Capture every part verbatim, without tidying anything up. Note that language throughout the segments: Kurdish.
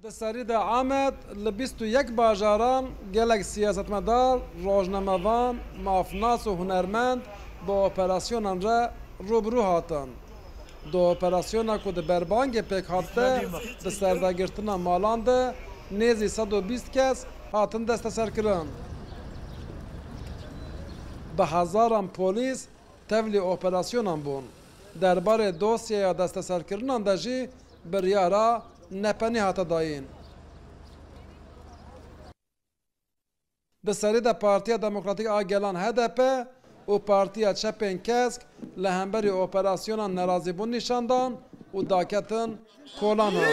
Di serî de Amed li bîst û yek bajaran gelek siyasetmedar, rojnamevan, mafnas û hunermend bi operasyonan re rûbirû hatin. Di operasyona ku di berbangê pêk hat de, bi serdagirtina malan de nêzî sed û bîst kes hatin desteserkirin. Bi hezaran polîs tevlî operasyonan bûn. Derbarê dosyeya desteserkirinan de jî biryara nepenî hate dayîn. Di serî de Partiya Demokratîk a Gelan, H D P, û Partiya Çepên Kesk li hemberî operasyonan nerazîbûn nîşan dan û daketin kolanan.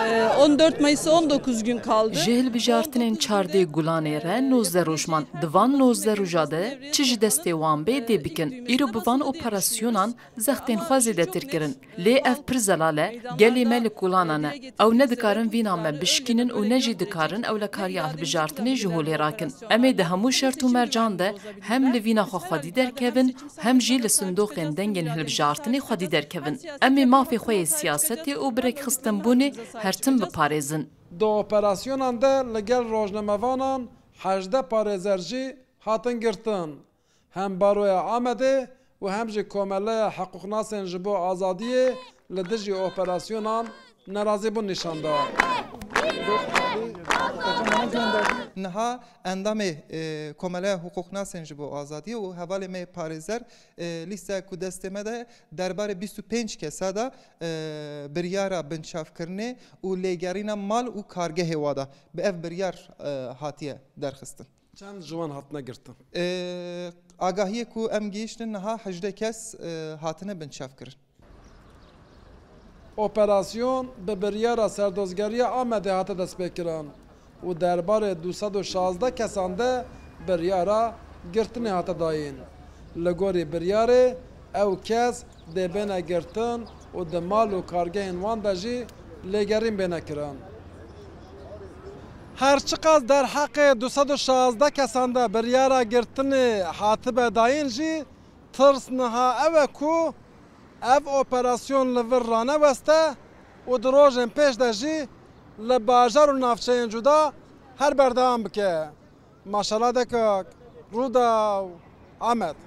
Ee, on dört Mayıs'ı on dokuz gün kaldı. Ji hilbijartinên çardê Gulanê re nozdeh roj man. Di van nozdeh roja de çi ji destê wan bê dê bikin. Îro bi van operasyonan zextên xwe zêdetir kirin. Lê ev pir zelal e, gelê me li kolanan e. Ew ne dikarin vîna me bişkînin û ne jî dikarin ew li kariya hilbijartinê ji holê rakin. Em ê di hemû şert û mercan de hem li vîna xwe xwedî derkevin, hem jî li sindoqên dengên hilbijartinê xwedî derkevin. Em ê mafê xwe yê siyasetê û birêkxistinbûnê her tim biparêzin. Di operasyonan de li gel rojnamevanan hejdeh parêzer jî hatin girtin. Hem Baroya Amedê û hem jî Komeleya Hiqûqnasên ji bo Azadiyê li dijî operasyonan nerazîbûn nîşan da. Niha endamê e, Komeleya Hiqûqnasên ji bo Azadiyê û hevalê me yê parêzer e, lîsteya ku destê me de derbarê bîst û pênc kesa de e, biryara binçavkirinê û lêgerîna mal û kargehê wa da bi ev biryar e, hatiye derxistin. Çend ji wan hatine girtin? E, agahiyê ku em gihîştin niha hejdeh kes e, hatine binçavkirin. Operasyon bi biryara Serdozgeriya Amedê hate destpêkirin û derbarê du sed û şazdeh kesan de biryara girtinê hate dayîn. Li gorî biryarê ew kes dê bêne girtin û di mal û kargehên wan de jî lêgerîn bêne kirin. Her çiqas derheqê du sed û şazdeh kesan de biryara girtinê hatibe dayîn jî, tirs niha ew e ku ev operasyon li vir raneweste û di rojên pêş de jî li bajar û navçeyên cuda her berdewam bike. Maşala Dekak, Rûdaw, Amed.